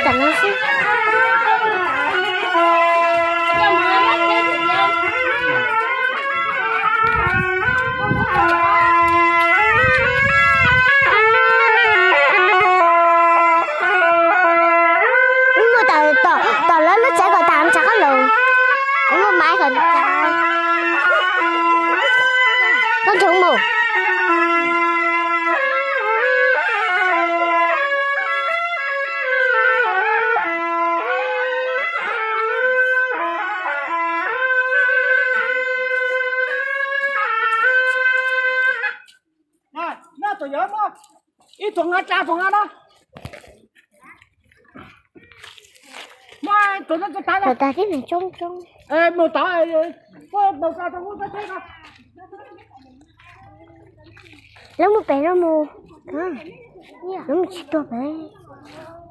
Tam no xwb. Wb mus tom, tom lawv lub tsev kom tas tsam qab los. Wb mus mas kom tas. Koj tsuas mus. Ib tug nqa tsa tug nqa no. Tus no tsis tas lawm. Tsis tas tib neeg coob coob. Mus tod, puab mus tsa rau hub teb ko. Lawv mus pem no mus. Lawv mus tsis tuag pem.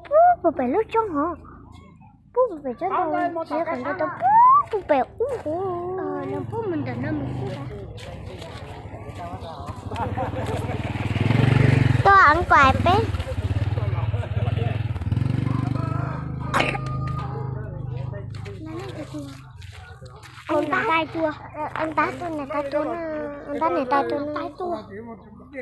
Puag puag pem lub roob hov. Puag puag pem tsob ntoo, tsis qhov ntoo tau puag puag pem ub. Puag mus ntawm no mus xwb. Tuaj eev kuam peb. Ua niam tais tuaj, ua niam tais tuaj, ua niam tais tuaj, ua niam tais tuaj.